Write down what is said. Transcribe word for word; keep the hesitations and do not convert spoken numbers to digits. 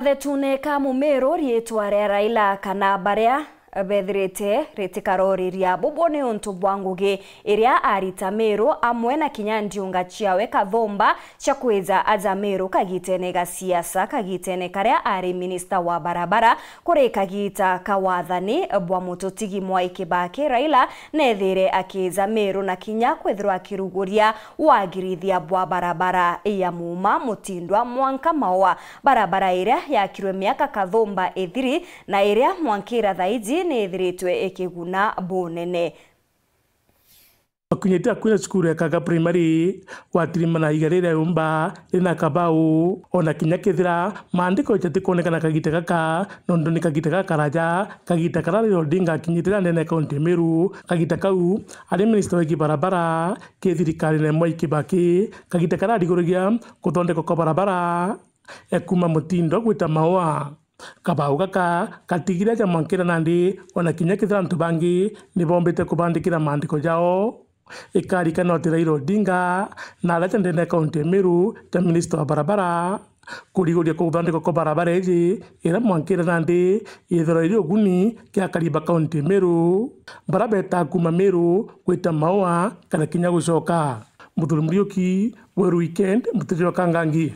Gathetune ka Mumiru, riitwa ria Raila kana baria bethirite ritikaroriria bubu ni untu bwa ngugi iria arita Miru amwe na kinya ndiunga ciawe kathumba cia kwija aja Miru kagitene ga siasa, kagitene karia ari minista wa barabara kuri kagita ka wathani bwa mututigi Mwai Kibaki. Raila neethire akija Miru na kinya kwithirwa akiruguria wagirithia bwa barabara ya Muuma Mutindwa mwanka Maua, barabara iria yakirwe miaka kathumba ithiri na iria mwankira thaiji niithiritwe ikiguna bunene. Bakinyite akui na cukuru ya Kaga Primary, gwatirimana iga riria yumba rina kabau, ona kinya kethira maandiko jatikuonekana kagita gaka, nontu ni kagita gakaraja, kagita karia Raila Odinga akinyitira ndene ya kaunti ya Meru. Kagita kau ari minista wa barabara ki thirikarine ya Mwai Kibaki, kagita karariguragia kuthondekwa kwa barabara ya kuuma Mutindwa gwita Maua. Kabau gaka gatigire aja mwankira nandi, ona kinya kethira antu bangi ni bombite kubandikira maandiko jao. Ikarikana ati Raila Odinga na aria ja ndene ya kaunti ya Meru ja minista wa barabara, kuriguria kuthondekwa kwa barabara iji iria mwankira nandi yithirwa iri uguni kia akari ba kaunti ya Meru, baria betaa kuuma Meru gwita Maua kana kinya gucoka. Muthuri Muriuki, Weru Weekend, Mutiji wa Kangangi.